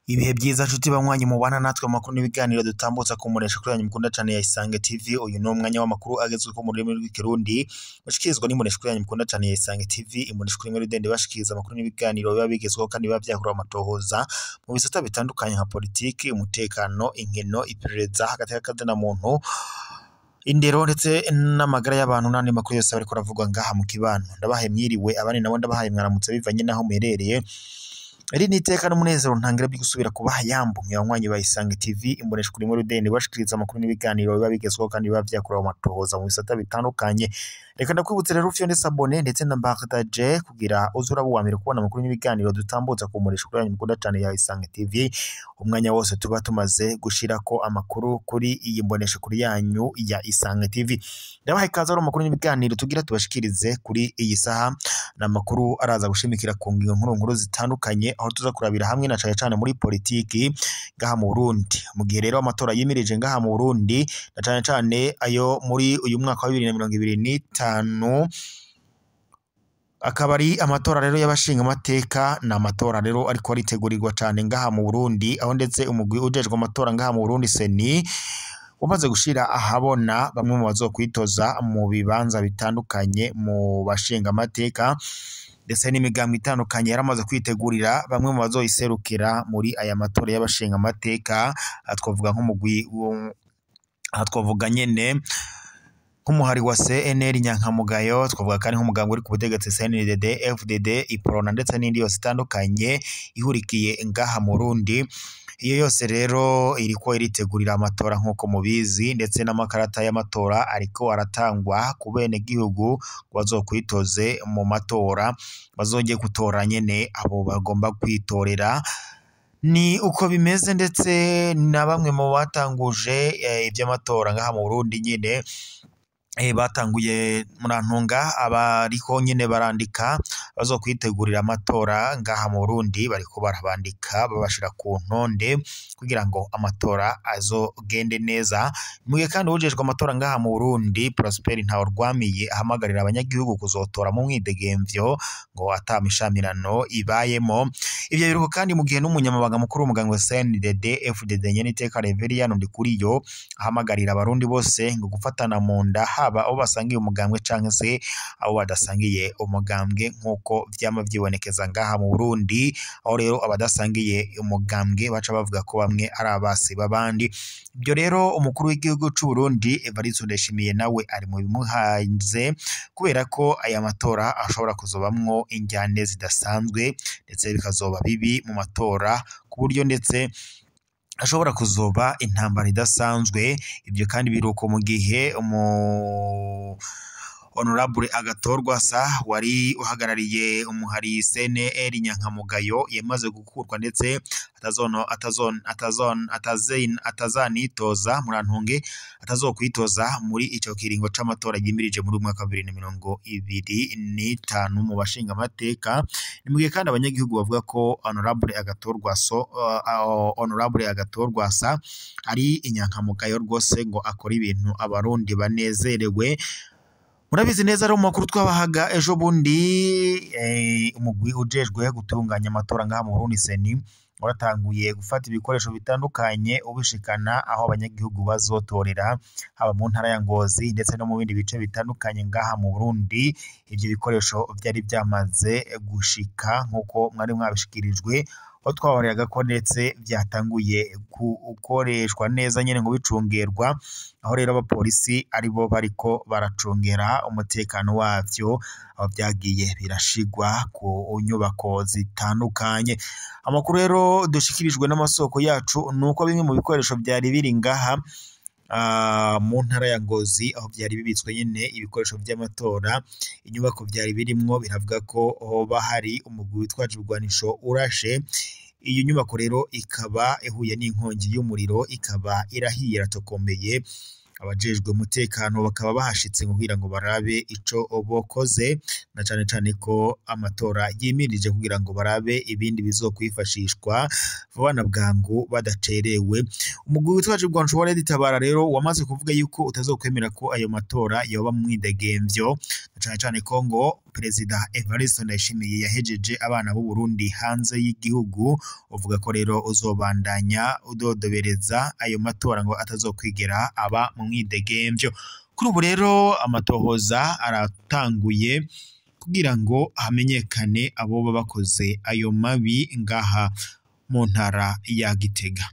Ibihe byiza nshuti banywanyi mubana natwe amakuru n'ibiganiro dutambutsa ku muresha kuri yanyu mukunda cyane ya Isange TV. Uyu ni umwanya w'amakuru agezweho mu rurimi rw'Ikirundi bashikirizwa n'imbonesha kuri yanyu mukunda cyane ya Isange TV. Imbonesha kuri rudende bashikiriza amakuru n'ibiganiro biba bigezweho kandi biba vyakorewe amatohoza mu bisata bitandukanye nka politiki, umutekano, inkino, iperereza, hagati y'akazina muntu, indero ndetse n'amagara y'abantu n'andi makuru yose ariko aravugwa ngaha mu kibano. Ndabahaye mwiriwe, abandi nabo ndabahaye mwaramutse bivanye naho muherereye. Iri ni iteka n'umunezero ntangira byo gusubira kubaha yambu mwanywanyi ba Isange TV, imbonesha kuri muri rudende bashikiriza amakuru n'ibiganiro biba bigezweho kandi biba vyakorewe amatohoza mu bisata bitandukanye. Reka ndakwibutse rero ufyonde s'abonner ndetse na partage kugira uze uraba uwa mbere kubona amakuru n'ibiganiro dutambutsa ku mbonesha kuri yanyu mukunda cane ya Isange TV. Umwanya wose tuba tumaze gushirako amakuru kuri iyi mbonesha kuri yanyu ya Isange TV. Ndabahaye ikaze rero mu makuru n'ibiganiro tugira tubashikirize kuri iyi saha. Ni amakuru araza gushimikira ku ngingo nkuru nkuru zitandukanye, aho tuza kurabira hamwe na cane cane muri politiki ngaha mu Burundi. Mu gihe rero amatora yimirije ngaha mu Burundi, na cane cane ayo muri uyu mwaka wa 2025, akaba ari amatora rero y'abashinga amateka. Ni amatora rero ariko aritegurirwa cane ngaha mu Burundi, aho ndetse umugwi ujejwe amatora ngaha mu Burundi CENI wamaze gushira ahabona bamwe mu bazokwitoza mu bibanza bitandukanye mu bashinga amateka, ndetse n'imigambi itandukanye yaramaze kwitegurira bamwe mu bazoyiserukira muri aya matora y'abashinga amateka. Aha twavuga nk'umugwi, aha twavuga nyene nk'umuhari wa CNL Nyankamugayo, twavuga kandi nk'umugambwe uri ku butegetsi CNDD, FDD, Iprona ndetse n'indi yose itandukanye ihurikiye ngaha mu Burundi. Iyo yose rero iriko iritegurira amatora nk'uko mubizi, ndetse n'amakarata y'amatora ariko aratangwa ku benegihugu ngo bazokwitoze mu matora, bazoje gutora nyene abo bagomba kwitorera. Ni uko bimeze, ndetse na bamwe mu batanguje ivy'amatora ngaha mu Burundi nyene batanguye murantunga abariko nyene barandika bazokwitegurira amatora ngaha mu Burundi, bariko barabandika babashira ku ntonde kugira ngo amatora azogende neza. Mu gihe kandi uwujejwe amatora ngaha mu Burundi Prosper Ntawurwamiye ahamagarira abanyagihugu kuzotora mu mwidegemvyo ngo ata mishamirano ibayemo. Ivyo biruko kandi mu gihe n'umunyamabanga mukuru w'umugambwe CNDD FDD Nyeniteka Reverien Ndikuriyo ahamagarira abarundi bose ngo gufatana mu nda, haba abo basangiye umugambwe canke se abo badasangiye umugambwe, nk'uko vyama vyibonekeza ngaha mu Burundi, aho rero abadasangiye umugambwe baca bavuga ko bamwe ari abasi b'abandi. Ibyo rero umukuru w'igihugu c'u Burundi Evariste Ndayishimiye nawe ari mu bimuhanze, kubera ko aya matora ashobora kuzobamwo injyane zidasanzwe, ndetse bikazoba bibi mu matora, ku buryo ndetse ashobora kuzoba intambara idasanzwe. Ibyo kandi biruko mu gihe umu Honorable Agathon Rwasa wari uhagarariye umuhari CNL Nyankamugayo yamaze gukurwa, ndetse atazanitoza murantunge atazokwitoza muri ico kiringo c'amatora yimirije muri mwaka wa 2025 mu bashinga amateka. Ni mu gihe kandi abanyagihugu bavuga ko Honorable Agathon Rwasa Honorable Agathon Rwasa ari inyankamugayo rwose, ngo akora ibintu abarundi banezerewe. Murabizi neza rero mu makuru twabahaga ejo bundi, umugwi ujejwe gutunganya amatora ngaha mu Burundi CENI waratanguye gufata ibikoresho bitandukanye ubishikana aho abanyagihugu bazotorera, haba mu ntara ya Ngozi ndetse no mu bindi bice bitandukanye ngaha mu Burundi. Ivyo bikoresho vyari vyamaze gushika nk'uko mwari mwabishikirijwe, aho twabariraga ko ndetse vyatanguye gukoreshwa neza nyene ngo bicungerwa, aho rero abapolisi aribo bariko baracungera umutekano wavyo, aho vyagiye birashigwa ku nyubako zitandukanye. Amakuru rero dushikirijwe n'amasoko yacu nuko bimwe mu bikoresho vyari biri ngaha mu ntara ya Ngozi, aho vyari bibitswe nyene ibikoresho vy'amatora, inyubako vyari birimwo biravuga ko hoba hari umugwi witwaje ibigwanisho urashe. Iyo nyubako rero ikaba ihuye n'inkongi y'umuriro, ikaba irahiye iratokombeye. Abajejwe umutekano bakaba bahashitse kugira ngo barabe ico bokoze, na cane cane ko amatora yimirije kugira ngo barabe ibindi bizokwifashishwa vuba na bwangu badacerewe. Umugwi witwa Rwanshobora Tabara rero wamaze kuvuga yuko utazokwemera ko ayo matora yoba mu mwidegemvyo, na cane cane ko ngo Perezida Evariste Ndayishimiye yahejeje abana b'u Burundi hanze y'igihugu, uvuga ko rero uzobandanya udodobereza ayo matora ngo atazokwigera aba mu mwidegemvyo. Kuri ubu rero amatohoza aratanguye kugira ngo hamenyekane aboba bakoze ayo mabi ngaha mu ntara ya Gitega.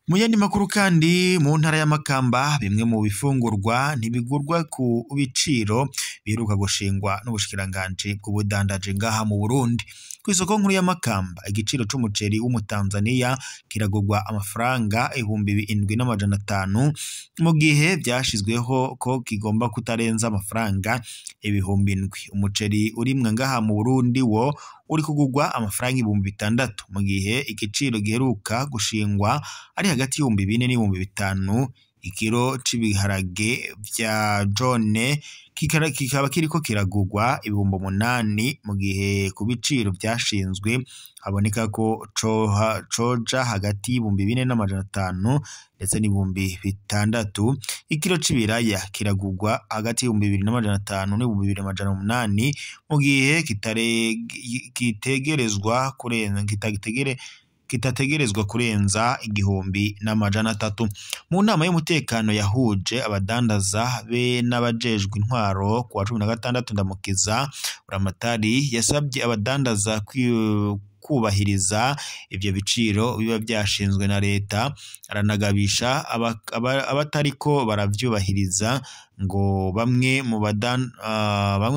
Mu yandi makuru kandi, mu ntara ya Makamba bimwe mu bifungurwa ntibigurwa ku biciro biheruka gushingwa n'ubushikiranganji bw'ubudandaji ngaha mu Burundi. Kw'isoko nkuru ya Makamba igiciro c'umuceri w'umutanzaniya kiragurwa amafaranga 7500, mu gihe vyashizweho ko kigomba kutarenza amafaranga 7000. Umuceri urimwa ngaha mu Burundi wo uri kugurwa amafaranga 6000, mu gihe igiciro giheruka gushingwa ari hagati y'4000 n'5000. Ikiro c'ibiharage vya jone kikaba kiriko kiragurwa 8000, mu gihe ku biciro vyashinzwe haboneka ko coja hagati y'4500 ndetse n'6000. Ikiro c'ibiraya kiragurwa hagati y'2500 n'2800, mu gihe kitategerezwa kurenza 1300. Mu nama y'umutekano yahuje abadandaza be n'abajejwe intwaro ku wa 16 Ndamukiza, Buramatari yasabye abadandaza kubahiriza ivyo biciro biba vyashinzwe na leta, aranagabisha abatariko baravyubahiriza. Ngo bamwe mu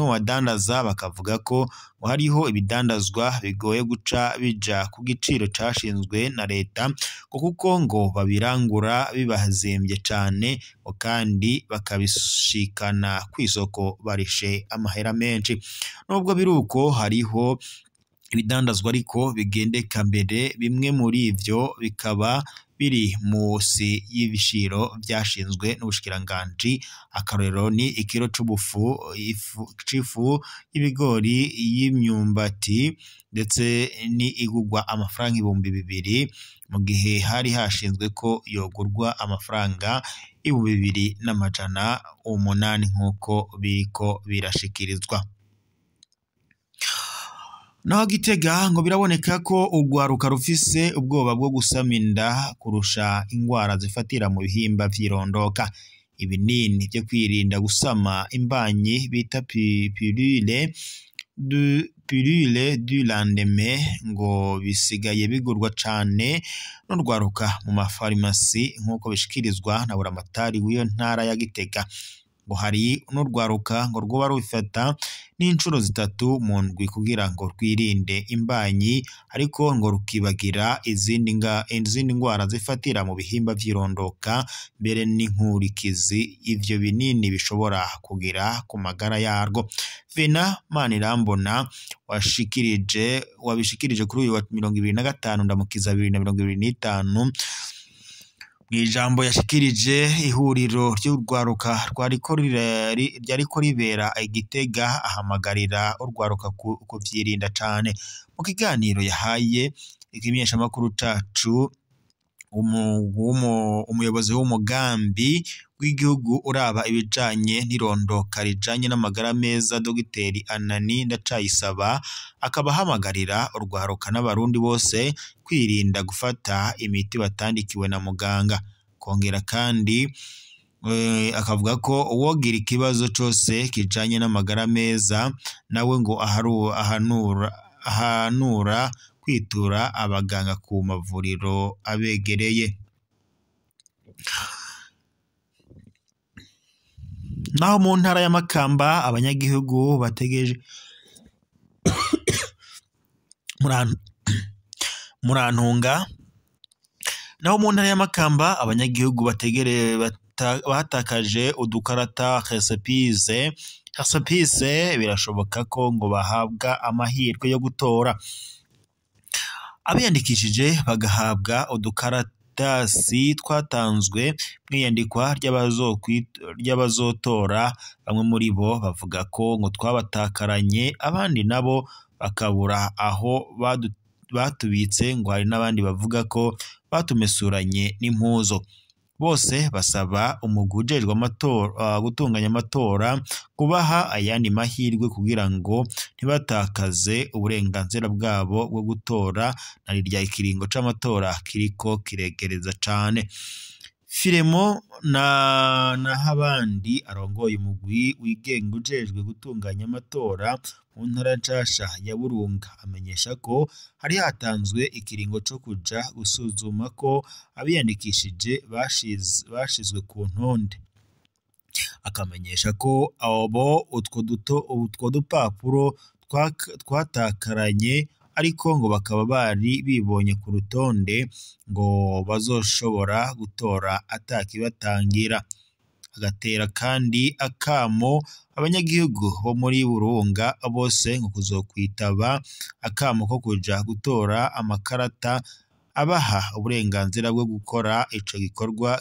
badandaza bakavuga ko ngo hariho ibidandazwa bigoye guca bija ku giciro cashinzwe na leta, ngo kuko ngo babirangura bibazimvye cane, ngo kandi bakabishikana kw'isoko barishe amahera menshi. Nubwo biruko hariho ibidandazwa ariko bigendeka mbere, bimwe muri ivyo bikaba biri musi y'ibiciro vyashinzwe n'ubushikiranganji. Akarorero ni ikiro c'ubufu, c'ifu y'ibigori, y'imyumbati ndetse ni igurwa amafaranga 2000, mu gihe hari hashinzwe ko yogurwa amafaranga 2800 nk'uko biriko birashikirizwa. Naho Gitega ngo biraboneka ko urwaruka rufise ubwoba bwo gusama inda kurusha ingwara zifatira mu bihimba vy'irondoka. Ibinini vyo kwirinda gusama imbanyi bita pilule du lendemain ngo bisigaye bigurwa cane n'urwaruka mu mafarumasi, nk'uko bishikirizwa na Buramatari w'iyo ntara ya Gitega. Ngo hari n'urwaruka ngo rwoba rubifata n'incuro 3 mu ndwi kugira ngo rwirinde imbanyi, ariko ngo rukibagira izindi ngwara zifatira mu bihimba vy'irondoka, mbere n'inkurikizi ivyo binini bishobora kugira ku magara yarwo. Vena Manirambona wabishikirije kuri uyu wa 25 Ndamukiza 2025, mw'ijambo yashikirije ihuriro ry'urwaruka ryariko ribera Igitega, ahamagarira urwaruka kuvyirinda cane. Mu kiganiro yahaye ikimenyeshamakuru cacu, umuyobozi w'umugambi w'igihugu uraba ibijanye n'irondoka rijanye n'amagara meza, Dogiteri Anani Ndacayisaba, akaba ahamagarira urwaruka n'abarundi bose kwirinda gufata imiti batandikiwe na muganga. Kongera kandi akavuga ko uwogira ikibazo cose kijanye n'amagara meza nawe ngo ahanura kwitura abaganga ku mavuriro abegereye. Naho mu ntara ya Makamba abanyagihugu bategeje murantunga. Naho mu ntara ya Makamba abanyagihugu bategere batakaje udukarata recipize birashoboka ko ngo bahabwa amahirwe yo gutora. Abiyandikishije bagahabwa udukarata udukaratasi twatanzwe mw'iyandikwa ry'abazotora. Bamwe muri bo bavuga ko ngo twabatakaranye, abandi nabo bakabura aho batubitse, ngo hari n'abandi bavuga ko batumesuranye n'impuzu. Bose basaba umugwi ujejwe amatora gutunganya amatora kubaha ayandi mahirwe kugira ngo ntibatakaze uburenganzira bwabo bwo gutora, na rirya ikiringo c'amatora kiriko kiregereza cane. Firemo na Nahabandi arongoye umugwi wigenga ujejwe gutunganya amatora mu ntara nshasha ya Burunga amenyesha ko hari hatanzwe ikiringo co kuja gusuzuma ko abiyandikishije bashizwe ku ntonde. Akamenyesha ko abo utwo dupapuro twatakaranye, ariko ngo bakaba bari bibonye ku rutonde ngo bazoshobora gutora atakibatangira. Agatera kandi akamo abanyagihugu bo muri Burunga bose ngo kuzokwitaba akamo ko kuja gutora amakarata abaha uburenganzira bwo gukora ico gikorwa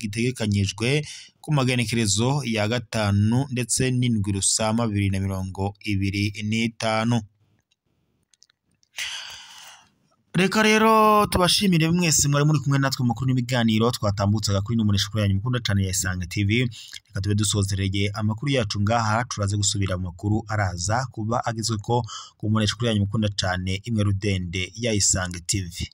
gitegekanyijwe ku magenekerezo ya 5 ndetse n'7 Rusama 2025. Reka rero tubashimire mwese mwari muri kumwe natwe makuru n'ibiganiro twatambutsaga kuri n'umunesha yanyu mukunda cyane ya Isange TV. Reka tube dusozereye amakuru yacu ngaha, turaze gusubira mu makuru araza kuba agizwe ko ku munesha yanyu mukunda cyane imwe rudende ya Isange TV.